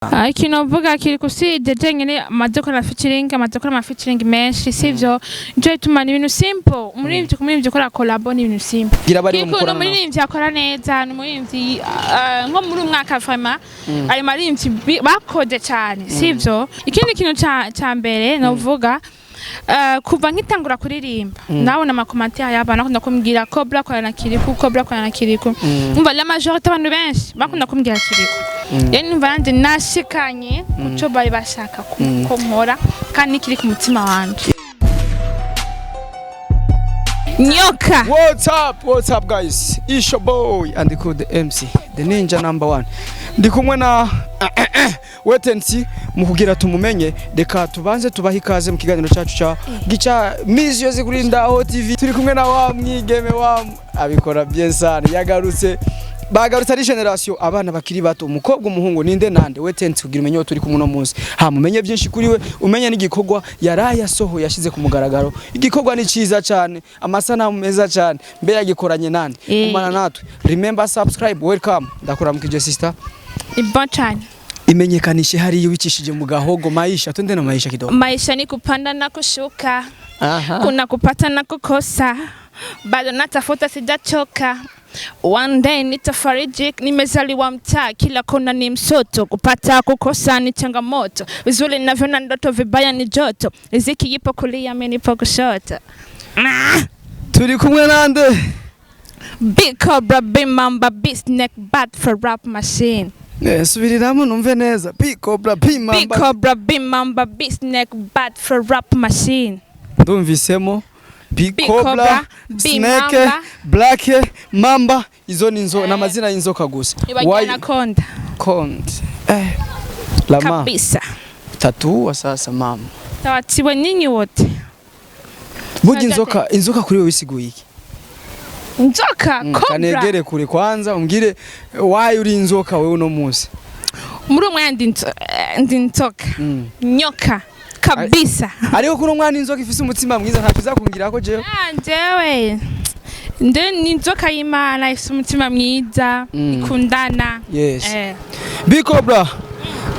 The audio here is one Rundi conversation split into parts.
Ikintu novuga kiri kusije jenyene amaze gukora featuring, amaze gukora ama featuring menshi, sivyo? Nico gituma ni ibintu simple. Umuririmbyi ku muririmbyi ukora collabo ni ibintu simple. Gira bari Kirikou ni mukorana nawe. Umuririmbyi akora neza, ni umuririmbyi nko muri uyu mwaka vraiment ayo maririmbyi bakoze cyane, sivyo? Ikindi kintu ca mbere novuga, kuva nkitangura kuririmba nabona ama commentaires y'abantu bakunda kumbwira Cobra korana na Kirikou, Cobra korana na Kirikou. Umva, la majorité abantu benshi bakunda kumbwira Kirikou. Rero numva nanje nashikanye kuco bari bashaka ko nkora kandi nikiri ku mutima wanje. Nyoka. What's up? What's up, guys? It's your boy and the MC, the ninja number one. Ndi kumwe na wait and see. Mu kugira tumumenye, reka tubanze tubahe ikaze mu kiganiro cyacu ca gica misi yose kuri Ndaho TV. Turi kumwe na wa mwigeme wa abikora bien sana, yagarutse, bagarutse ari generation, abana bakiri bato, umukobwa, umuhungu, ninde nande? Wait and see kugira umenye uwo turi kumwe uno munsi, ha mumenye byinshi kuri we, umenye n'igikorwa yaraye asohoye, yashize ku mugaragaro. Igikorwa ni ciza cyane, amasanamu meza cyane. Mbe yagikoranye nande? Gumana natwe, remember subscribe. Welcome, ndakuramukije, sister. Ni bon cyane. Imenyekanishe hariya ubicishije mu gahogo. Maisha, twende na maisha kidogo. Maisha ni kupanda na kushuka. Aha. Kuna kupata na kukosa, bado natafuta, sijachoka. One day nitafarijika. Nimezaliwa mtaa, kila kona ni msoto, kupata kukosa ni changamoto. Vizuri navyoona ndoto, vibaya ni joto. Riziki ipo kulia, mimi nipo kushoto. Ah! Turi kumwe nande? Big Cobra, Big Mamba, Big Snake, bad for rap machine. Subiriramo numve neza. Big Cobra, Big Big Mamba. Cobra, Big Mamba, Big Snake, bad for rap machine. Ndumvisemo Big Big Cobra, Cobra, Big Snake, Mamba. Black Mamba, izo ni inzo, n'amazina y'inzoka gusa. Ibagira anaconda. Cond. Lama Kabisa. Tatuwa sasa mama. Tawatiwe nyinyi wote. Burya inzoka kuri wewe isiguye iki? Inzoka, cobra. Kanegere kure kwanza umbwire wayi uri inzoka wewe uno munsi. Muri uwo mwanya ndi inzoka. Nyoka kabisa. Ariko kuri umwana inzoka ifise umutima mwiza, ntacyo uzakungira ko jewe. Ah, jewe nde ni inzoka y'Imana ifise umutima mwiza, ikundana. Yes. Big Cobra,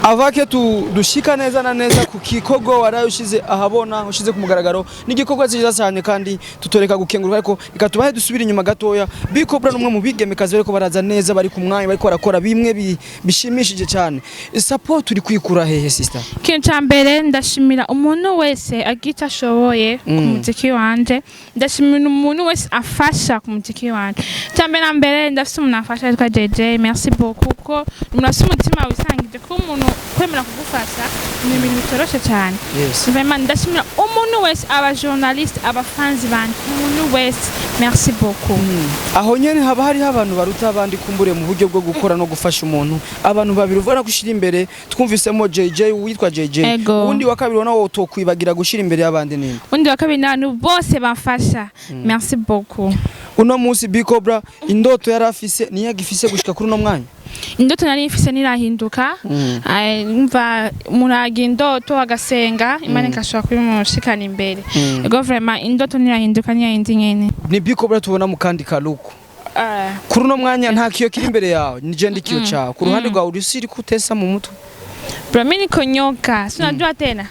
avake tu dushika neza na neza ku gikorwa waraye ushize ahabona, ushize ku mugaragaro. Ni igikorwa cyiza cyane kandi tutoreka gukenguruka, ariko reka tubahe dusubire inyuma gatoya. Big Cobra ni umwe mu bigemekazi bariko baraza neza, bari ku mwanya, bariko barakora bimwe bishimishije cyane. Support uri kwikura hehe, sister? Ikintu ca mbere, ndashimira umuntu wese agira icyo ashoboye ku muziki wanje. Ndashimira umuntu wese afasha ku muziki wanje. Icya mbere na mbere, ndafise umuntu afasha yitwa JJ. Merci beaucoup, kuko umuntu afise umutima wisangije kuba umuntu kwemera kugufasha ni ibintu bitoroshe cyane. Vraiment ndashimira umuntu wese, aba journaliste, abafanzi banje, umuntu wese, merci beaucoup. Aho nyene haba hariho abantu baruta abandi kumbure mu buryo bwo gukora no gufasha umuntu. Abantu babiri ubona gushira imbere, twumvisemo JJ, witwa JJ. Ego. Uwundi wa kabiri ubona wotokwibagira gushira imbere y'abandi ninde? Undi wa kabiri ni abantu bose bamfasha. Merci beaucoup. Uno munsi Big Cobra, indoto yari afise niyo agifise gushika kuri uno mwanya? Indoto nari mfise ntirahinduka. Ay, umva, umuntu agira indoto agasenga Imana igashobora kubimushikana imbere. Ego, vraiment indoto ntirahinduka, ntiyayindi nyene. Ni Big Cobra tubona mu kandi kaluku. Kuri uno mwanya nta kiyo kiri imbere yawe, ni je ndi kiyo cawe ku ruhande rwawe, uri siri kutesa mu mutwe? Bro, mimi niko nyoka, si unajua tena.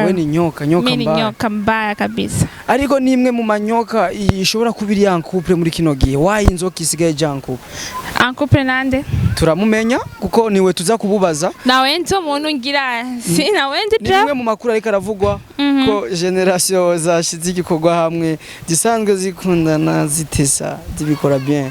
We ni nyoka, nyoka mimi ni mbaya. Nyoka mbaya kabisa. Ariko ni imwe mu manyoka ishobora kuba iri en couple muri kino gihe. Wayi inzoka isigaye ija en couple? En couple nande? Turamumenya kuko niwe tuza kububaza. Nawe nzi umuntu ngira si nawe nzi. Ni bimwe mu makuru ariko aravugwa ko generation zashize igikorwa hamwe zisanzwe zikundana, zitesa, zibikora bien.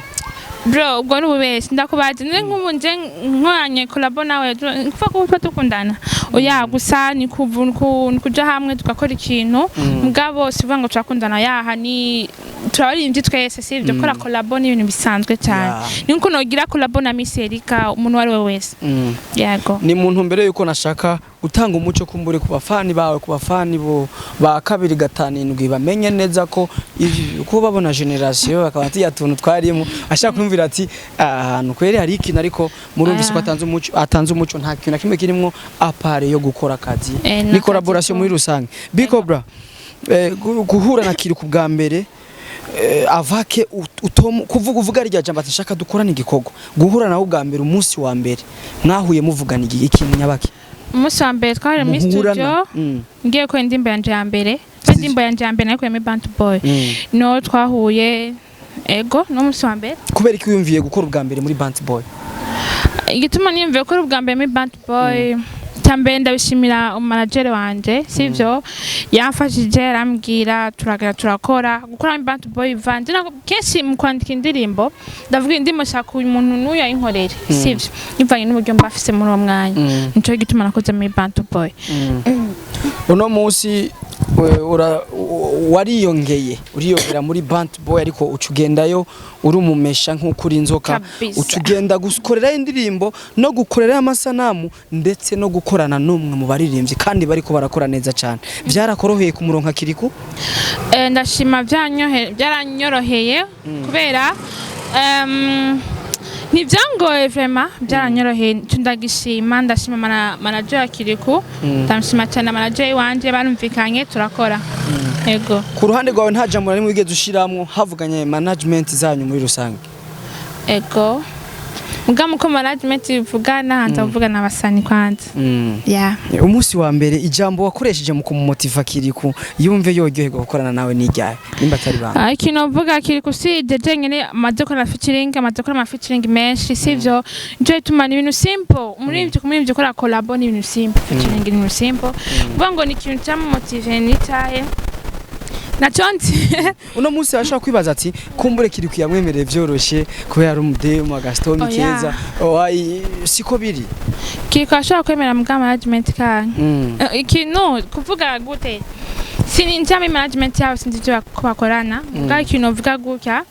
Bro, ubwo ni ububeshi, ndakubaza ni nk'ubu nje nkoranye collabo nawe, kuva kuba dukundana? Oya, gusa ni ni kuja hamwe tugakora ikintu, mugabo si uvuga ngo turakundana. Yaha ni turabaririmbyi twese, si ibyo? Gukora collabo ni ibintu bisanzwe cyane. Ni nkuko nogira collabo na Miss Erika, umuntu uwo ari we wese. Yego. Ni mu ntumbero yuko nashaka gutanga umuco kumbure ku bafani bawe, ku bafani bo ba 257, bamenye neza ko ko babona generation bakaba ati ya tuntu twarimo, ashaka kumvira ati ahantu kweri hari ikintu, ariko murumvise ko atanze umuco, nta kintu na kimwe kirimwo à part yo gukora akazi. Ni ni collaboration akazi. Muri rusange, Big Cobra, guhura na Kirikou bwa mbere. Avake utom kuvuga uvuga rya jambo ati shaka dukorane igikorwa, guhura nawe ubwa mbere, umunsi wa mbere mwahuye muvugana ikintu nyabaki? Umunsi wa mbere twahuriye muri Muhurana. studio, ngiye gukora indirimbo yanje ya mbere. Indirimbo yanje ya mbere nayikuye muri Bantu Boy. No twahuye, ego, no munsi wa mbere. Kubera iki wiyumviye gukora ubwa mbere muri Bant Boy? Igituma niyumviye gukora ubwa mbere muri Bantu Boy, cya mbere ndabishimira umu manager wanje, sivyo, yamfashije arambwira turagera turakora. Gukora muri Bantu Boy vanje kenshi mu kwandika indirimbo ndavuga indirimbo shaka uyu muntu n'uyu ayinkorere, sivyo, bivanye n'uburyo mba afise muri uwo mwanya. Nico gituma nakoze muri Bantu Boy. Uno munsi wariyongeye uriyongera muri Bant Boy, ariko uca ugendayo uri umumesha nk'uko uri inzoka. Kabisa. Uca ugenda gukorerayo indirimbo no gukorerayo amasanamu, ndetse no gukorana n'umwe mu baririmbyi kandi bariko barakora neza cyane. Byarakoroheye kumuronka Kiriku? Ndashima, byaranyoroheye kubera ntibyangoye, vraiment byaranyoroheye. Ico ndagishima, ndashima manager wa Kiriku, ndamushima cyane. Manager wanje barumvikanye turakora, ego. Ku ruhande rwawe nta jambo na rimwe wigeze ushiramwo, havuganye management zanyu muri rusange? Ego, muga muko management ivugana hanze kuvugana abasani kwanza, yeah. Umunsi wa mbere ijambo wakoresheje mu kumumotiva Kiriku yumve yoryoherwa gukorana nawe n'iryahe, nimba atari banga? Ah, ikintu mvuga, Kiriku si jeje nyene amaze gukora featuring, amaze gukora ama featuring menshi, sivyo? Nico gituma ni ibintu simple. Umuririmbyi ku muririmbyi ukora collabo ni ibintu simple, featuring ni ibintu simple. Kuvuga ngo ni ikintu cyamumotive ni cyahe, naco nzi. Uno munsi arashobora kwibaza ati kumbure Kiriku yamwemereye vyoroshe kubera ari umudemu agasitomi Oya. keza. Oya, siko biri. Kiriku ashobora kwemera muga management kanyu. Ikintu kuvuga gute, sininjira muri management yabo, sinzi ibyo ko bakorana. Muga ikintu uvuga gutya,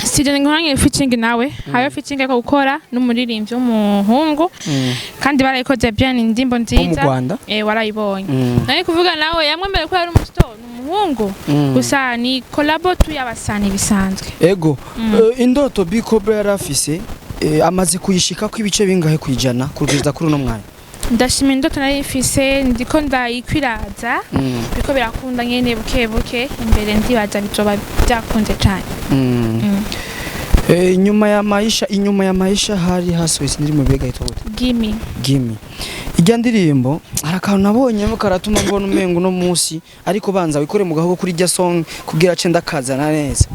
sije nkoranye featuring nawe, hariyo featuring ariko gukora n'umuririmbyi w'umuhungu, kandi barayikoze bien, ni indirimbo Wo mu nziza. Rwanda. Warayibonye. Nari kuvuga nawe yamwemereye ko yari umusito, ni umuhungu. Gusa ni collabo tu y'abasani bisanzwe. Ego. Indoto B Cobra yari afise, amaze kuyishikako ibice bingahe kwijana kugeza kuri uno mwanya? Ndashima, indoto nari mfise ndiko ndayikwiraza, biriko birakunda nyene buke buke imbere, ndibaza bizoba byakunze cane. Inyuma ya maisha hari hasohotse indirimbo, mbega yitwa gute? Gimme. Gimme. Ijya ndirimbo hari akantu nabonyemo karatuma mbona umengo uno munsi, ariko banza wikore mu gahogo kuri ijya song kugira ace ndakazana neza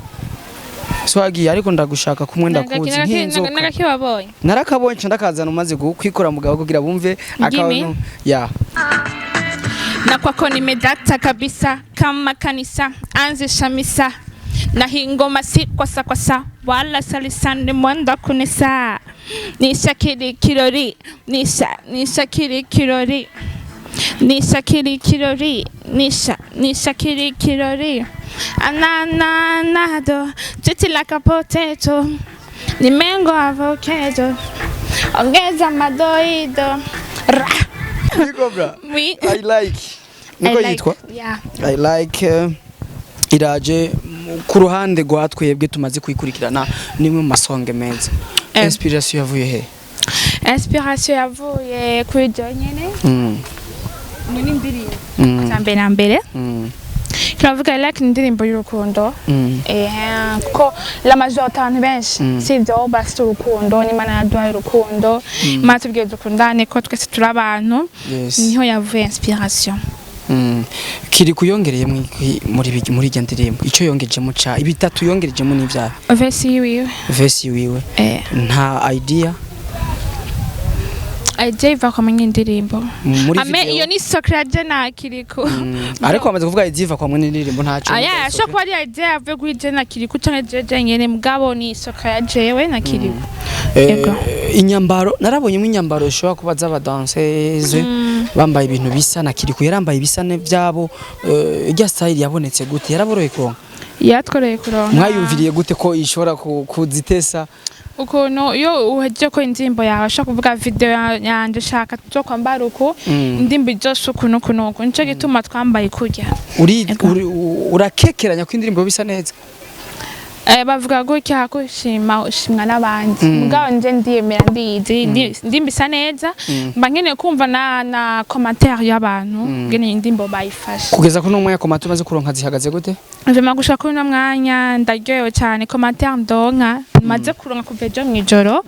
swagiye, ariko ndagushaka kumwe ndakuzi nk'inzoka. Nagaki wabonye? Narakabonye, nca ndakazana umaze kwikora mu gahogo kugira bumve Gimme. akantu ya. Na kwako nimedata kabisa kama kanisa anzisha misa, na hii ngoma si kwasa kwasa wala salisa, ni mwendo kunisa nisha kiri kirori nisha nisha kiri kirori nisha kiri kirori nisha nisha kiri kirori anananado titi like a potato ni mango avocado ongeza madoido ra. Cobra. Oui. I like niko I like, yitwa. Yeah. I like, iraje ku ruhande rwa twebwe tumaze kuyikurikirana, nimwe mu masonge meza. Inspiration yavuye he? Inspiration yavuye kuri byo nyene, muri ndirimbo cya mbere na mbere turavuga like ni indirimbo y'urukundo. Kuko la majorité abantu benshi, sivyo, bafite urukundo n'Imana yaduhaye urukundo, Imana tubwiye dukundane ko twese turi abantu. Niho yavuye inspiration. Kiri kuyongereyemo iki muri irya ndirimbo? Ico yongejemo ca ibitatu yongerejemo n'ivyaha? Verse yiwiwe. Verse wiwe? Nta idea? Idea iva kwa mwenye indirimbo. Muri ame video. Iyo ni secret je na Kiriku. Ariko bamaze kuvuga iziva kwa mwene indirimbo, ntaco. Aya ashobora kuba ari idea yavuye kuri je na Kiriku canke je nyene, mugabo ni secret ya jewe na Kiriku. Yego. Inyambaro narabonyemo, inyambaro ishobora kuba z'abadanseze bambaye ibintu bisa na Kiriku yarambaye ibisa n'ivyabo. Irya style yabonetse gute? Yaraboroye kuronka? Yatworeye kuronka. Mwayumviriye gute ko ishobora kuzitesa? Ukuntu iyo uhejeje ko indirimbo yawe ushobora kuvuga video yanje shaka tuzokwambara uku, indirimbo izose uku n'uku n'uku, nico gituma twambaye kurya. Uri Ego. urakekeranya ko indirimbo bisa neza? Bavuga gutya ko ushima ushimwa n'abandi, mugabo nje ndiyemera, ndizi ndimbisa neza, mba nkeneye kumva na commentaire y'abantu ngene indirimbo bayifashe. Kugeza kuno mwanya, commentaire umaze kuronka zihagaze gute? Vraiment, gushika kuri uno mwanya ndaryohewe cyane. Commentaire ndonka, maze kuronka kuva ejo mw'ijoro,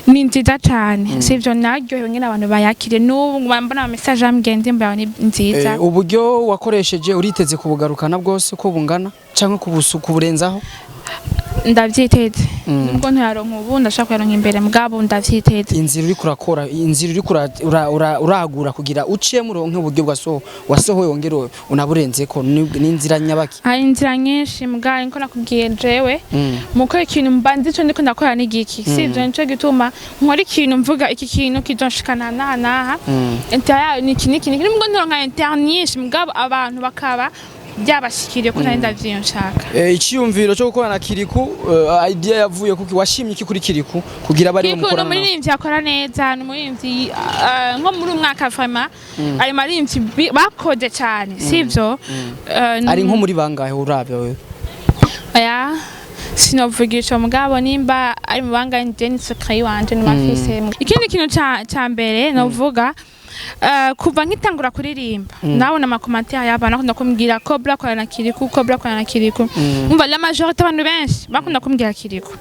ni nziza cyane, sivyo? Naryohewe ngene abantu bayakiriye. N'ubu nguma mbona ama message ambwiye indirimbo yawe ni nziza. Uburyo wakoresheje uriteze kubugarukana bwose uko bungana canke kuburenzaho? Ndavyiteze, nubwo ntayaronka ubu, ndashaka kuyaronka imbere, mugabo ndavyiteze. Inzira uriko urakora, inzira uriko uragura kugira uciye muronke uburyo bwa wasohoye wongere unaburenzeko, ni inzira nyabaki? Hari inzira nyinshi, mugabo niko nakubwiye, jewe mukora ikintu mba nzi ico ndiko ndakora n'igiki, sivyo? Nico gituma nkora ikintu mvuga iki kintu kizonshikana naha naha. Intérêt yayo ni iki n'iki n'iki, nubwo ntoronka intérêt nyinshi, mugabo abantu bakaba byabashikiriye ko nari ndavyiyo nshaka. Iciyumviro cyo gukorana na Kiriku, idea yavuye kuki? Washimye iki kuri Kiriku kugira bari Kiriku ni mukorana nawe? Umuririmbyi akora neza, ni umuririmbyi nko muri uyu mwaka vraiment ayo maririmbyi bakoze cyane, sivyo? Ari nko muri bangahe uravye wewe? Oya, sinovuga ico, mugabo nimba ari mu banga nje ni secret wanje numafise. Ikindi kintu ca mbere novuga, kuva nkitangura kuririmba nabona ama commentaire y'abantu bakunda kumbwira ko bra korana na Kiriku, ko bra korana na Kiriku. Umva, la majorité, abantu benshi bakunda kumbwira Kiriku.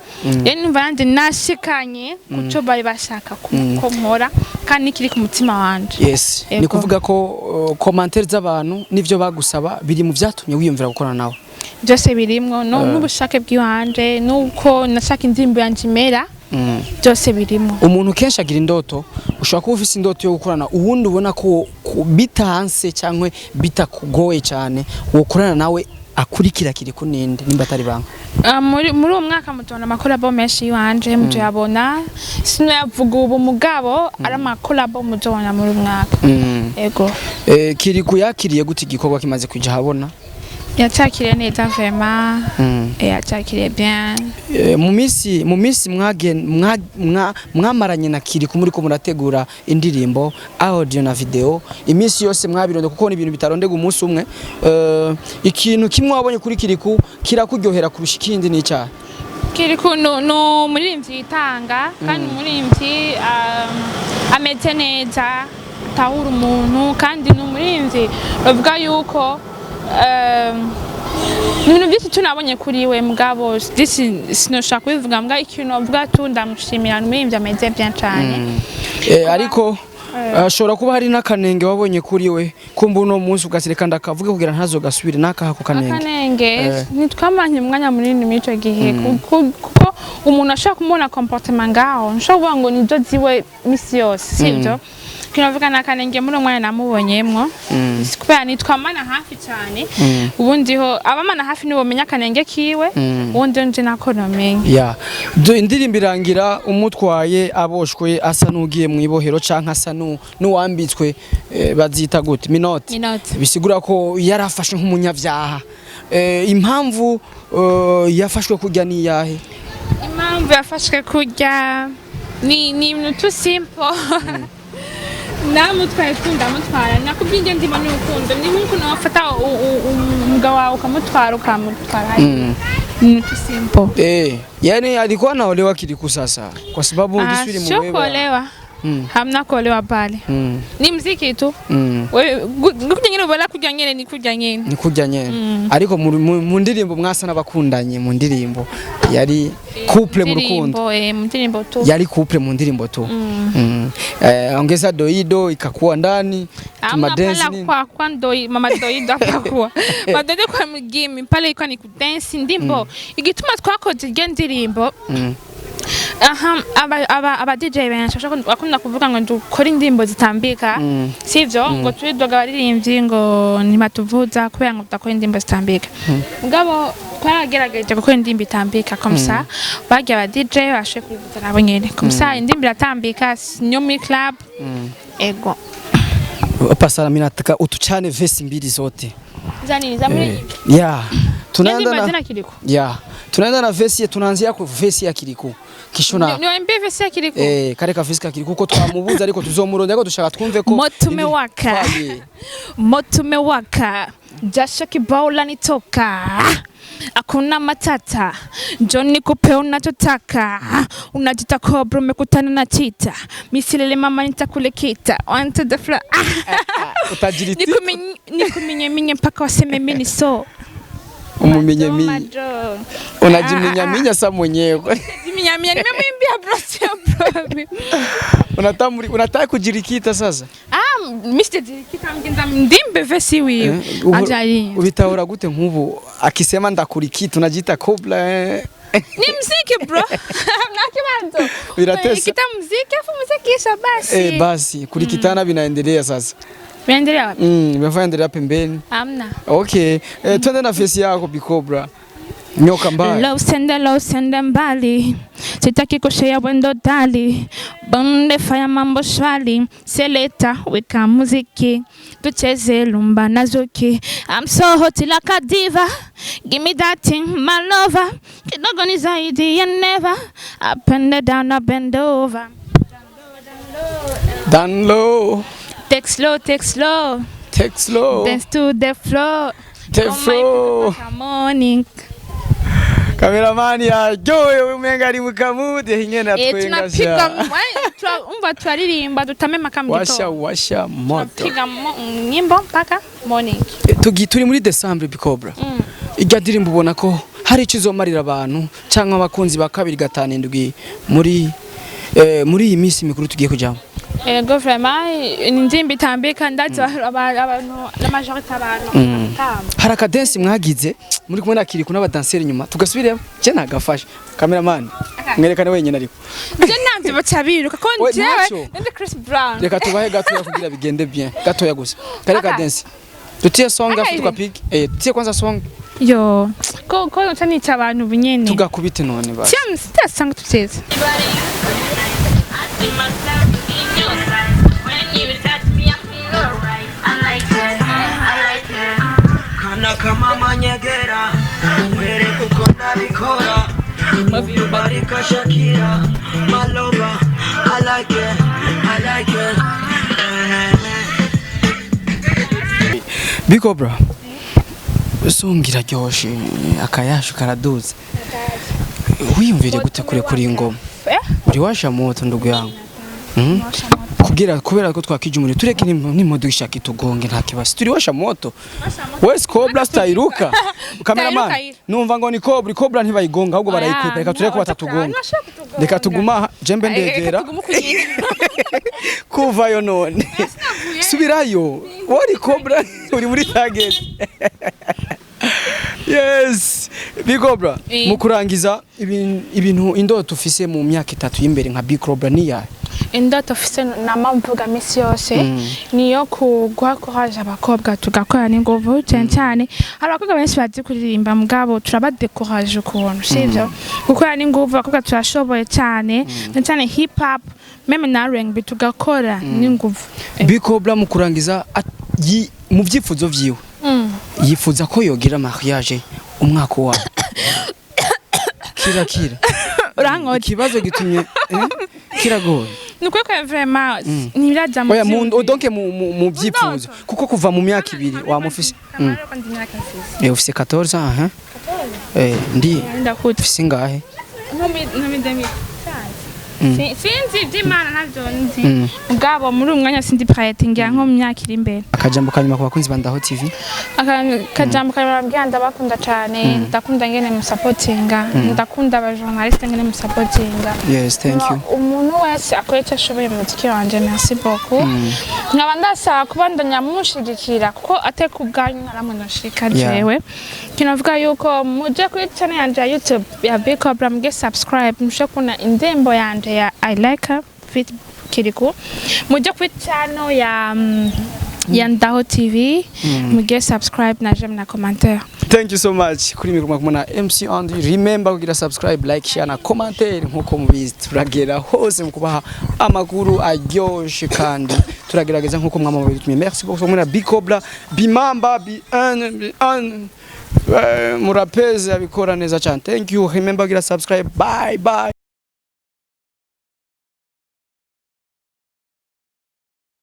Rero numva nanje nashikanye kuco bari bashaka ko nkora, kandi kiri ku mutima wanje. Yes, ni Ego. kuvuga ko commentaire z'abantu nivyo bagusaba biri mu vyatumye wiyumvira gukorana nawe. Byose birimwo, no n'ubushake bw'iwanje, nuko nashaka indirimbo yanje imera, byose birimwo. Umuntu kenshi agira indoto. Ushobora kuba ufise indoto yo gukorana uwundi ubona ko bitanse cyangwa bitakugoye cyane wokorana nawe akurikira Kiriku, ninde nimba atari banga? Muri uwo mwaka mutubona ama collabo menshi iwanje, mutoyabona, sinoyavuga ubu, mugabo ari ama collabo muzobona muri uyu mwaka. Ego. Kiriku yakiriye gute igikorwa kimaze kuja habona? Yacakiriye neza vraiment. Yacakiriye bien. Mu minsi mwamaranye na Kiriku muri ko murategura indirimbo, audio na video, iminsi yose mwabironde, kuko ni ibintu bitarondega umunsi umwe, ikintu kimwe wabonye kuri Kiriku kirakuryohera kurusha ikindi ni icyaha? Kiriku ni umuririmbyi yitanga, kandi umuririmbyi ameze neza, atahura umuntu, kandi ni umuririmbyi bavuga yuko ni ibintu byinshi tunabonye kuri we, mugabo sinoshaka kubivuga, mbwa ikintu bavuga tu ndamushimira, ni umuririmbyi ameze bien cane. Ariko ashobora kuba hari n'akanenge wabonye kuri we, kumva uno munsi ugasireka ndakavuge kugira ntazogasubire, n'akaha ko kanenge? Akanenge, ntitwamanye umwanya munini muri ico gihe, kuko umuntu ashobora kumubona comportement ngaho, nshobora kuvuga ngo nizo ziwe misi yose, sivyo? Kinavuga ni akanenge muri uwo mwanya namubonyemwo, kubera nitwamana hafi cyane. Ubundi ho abamana hafi nibo bamenya akanenge kiwe, ubundi nje nako nomenya. Ya, indirimbo irangira umutwaye aboshwe, asa n'ugiye mu ibohero canke asa n'uwambitswe, bazita gute, menottes? Menottes. Bisigura ko yarafashwe nk'umunyavyaha. Impamvu yafashwe kurya ni iyahe? Impamvu yafashwe kurya ni ibintu tu simple. Namutwaye tu, ndamutwara, nakubwiye ingendo ndimo n'urukundo, ni nk'uko nawe wafata umugabo wawe ukamutwara hariya. Ni ibintu tu simple. Yani alikuwa anaolewa Kiriku sasa kwa sababu Ah, Giswahili sio muwewe kuolewa. Hamna kuolewa pale. Ni mziki tu. Wewe kurya nyene, ubona kurya nyene ni kurya nyene. Ni kurya nyene, ariko mu ndirimbo mwasa n'abakundanye, mu ndirimbo yari couple mu rukundo. Ndirimbo, mu ndirimbo tu. Yari couple mu ndirimbo tu. Ongeza doido ikakuwa ndani. Hamna. Tumadensi Pale nini? kwa ndoi mama doido akakuwa madoido kwa mgimi pale, ilikuwa ni kudensi ndimbo. Igituma twakoze iryo ndirimbo, aha, aba DJ benshi bakunda kuvuga ngo dukore indirimbo zitambika, sivyo? Ngo turidoga abaririmbyi ngo ntibatuvuza kubera ngo tudakora indirimbo zitambika, mugabo twaragerageje gukora indirimbo itambika comme ça barya aba DJ bashoboye kuyivuza nabo nyene, comme ça indirimbo iratambika niyo muri club. Ego. Hapa sasa mimi nataka utuchane verse mbili zote. Za nini? Za muri Ya, tunaenda indirimbo na zina Kiriko? Ya, tunaenda na verse, tunaanzia kwa verse ya Kiriku kisha na Niwaambie verse ya Kiriko? Kare ka verse ka Kiriku kuko twamubuza, ariko tuzomuronda, ariko dushaka twumve ko Moto umewaka. Twagiye. Moto umewaka, jasho kibao lanitoka. Hakuna matata, John nikupe unachotaka. Unajita cobra, umekutana na chita. Misilele mama, nitakulekita onto the floor. Ah, Utajiriti. Nikuminye minye mpaka waseme mimi ni so Umuminye minye. Majo. Unajiminyaminya sa mwenyewe. Jiminyaminya nimemwimbia bro, sio bro. Unataka unataka kujirikita sasa. Ah, Mr. Jirikita mgenza ndimbe verse wiwe. Ajali. Ubitahura gute nk'ubu akisema ndakurikita unajita cobra eh? Ni mziki bro. Na kibazo. Biratesa. Kita mziki afu mziki kisha basi. Eh, basi kurikitana vinaendelea sasa. Vinaendelea wapi? Vimefanya endelea pembeni. Hamna. Okay, eh, twende na verse yako Bi Cobra. Nyoka mbaya. Love sende love sende mbali, sitaki kushare wendo dali, bonde fanya mambo shwali, seleta weka muziki, tucheze lumba na zuki. I'm so hot like a diva, give me that thing my lover, kidogo ni zaidi ya never, up and down up and over. Down low, Take slow, take slow, take slow. Dance to the floor. The Oh my floor. God, morning. Kameramani yaryohewe umenga ari mu kamude nyene Eh, atwenga tunapiga sha. umva turaririmba dutame maka mu Washa gitondo. washa moto. Tunapiga nyimbo mpaka morning. Tugi turi muri December, Bi Cobra. Irya ndirimbo ubona ko hari icyo izomarira abantu cyangwa abakunzi ba 257 muri muri iyi minsi mikuru tugiye kujyamo? Ego, vraiment ni indirimbo itambika, ndazi abantu, la majorité abantu batamba. Hari akadensi mwagize muri kumwe na Kiriku n'abadanseri inyuma, tugasubiremo je nagafashe. Cameraman mwerekane wenyine ariko. Je navyo baca biruka ko We, jewe ntaco. ndi Chris Brown. Reka tubahe gatoya kugira bigende bien, gatoya gusa kare. Aka. Kadensi tutie song afu Aka hivi. tukapiga, eh, tutie kwanza song. Yo ko nca nica abantu bunyene. Tugakubite none basi. Tia sitasanga tuteze. I see myself in your sight. When you touch me, I feel alright. I like it, I like it. Kana kama nyegera wereke uko ndabikora. Move your body ka Shakira. My lover, I like it, I like it. Eh, eh. Bi Cobra, song iraryoshe, akayashu karaduze. Wiyumvire gute kure kuri iyi ngoma? Eh? Uri washa moto ndugu yangu. Kugira kubera ko twakije umuriro tureke n'imodoka ishaka itugonge nta kibazo, turi washa moto. Wes Cobra stairuka. Cameraman, Tairuka. numva ngo ni Cobra, Cobra ntibayigonga ahubwo barayikwepa. Reka tureke ko batatugonga. Reka tuguma aha, jembe ndegera kuvayo none. Subirayo. Wari Cobra uri muri target. Yes, Big Cobra. Eh. Mu kurangiza ibintu indoto ufise mu myaka 3 y'imbere nka Big Cobra ni yahe? Indoto ufise nama mvuga misi yose niyo kuguha courage abakobwa tugakora n'inguvu, cyane cyane hari abakobwa benshi bazi kuririmba mugabo turabadécourage ukuntu, sivyo? Gukora n'inguvu, abakobwa turashoboye cyane, cyane cyane hip hop même na R&B, tugakora n'inguvu. Big Cobra mu kurangiza mu vyifuzo vyiwe yifuza ko yogira mariage umwaka wa kira kira. Urankoze. Ikibazo gitumye kiragoye. Ni ukuri ko vraiment ntibirajya mu Oya, mu vyiyumviro. donc mu vyifuzo, kuko kuva mu myaka 2 wamufise. Eh, ufise 14 ans hein? Eh, ndi Ndakuta. ufise ingahe? Nko muri 2015. Sinzi iby'Imana ntabyo nzi. Mugabo muri uyu mwanya sindi prête, ngira nko mu myaka iri imbere. Akajambo kanyuma ku bakunzi ba Ndaho TV? Akajambo kanyuma ndabakunda cyane, ndakunda ngene musapotinga, ndakunda aba journaliste ngene musapotinga. Yes, thank you. Umuntu wese akora icyo ashoboye mu muziki wanje, merci beaucoup. Nkaba ndasaba kubandanya munshigikira kuko atari ku bwanyu ntaramwe noshika. Jewe kinavuga yuko muje kuri channel yanje ya YouTube ya Big Cobra, muge subscribe, mushe kuna indirimbo yanje ya I Like Her feat Kiriku, muje kuri channel ya Ndaho TV, muge subscribe na j'aime na commentaire. Thank you so much. Kuri mikoro kumwe na MC Andy. Remember kugira subscribe, like, share na commentaire. Nkuko mubizi turagera hose mu kubaha amakuru aryoshe kandi turagerageza nkuko mwama mubitumye. Merci beaucoup kumwe na Big Cobra, Bimamba, B1, B1. Murapeze abikora neza cyane. Thank you. Remember kugira subscribe. Bye bye.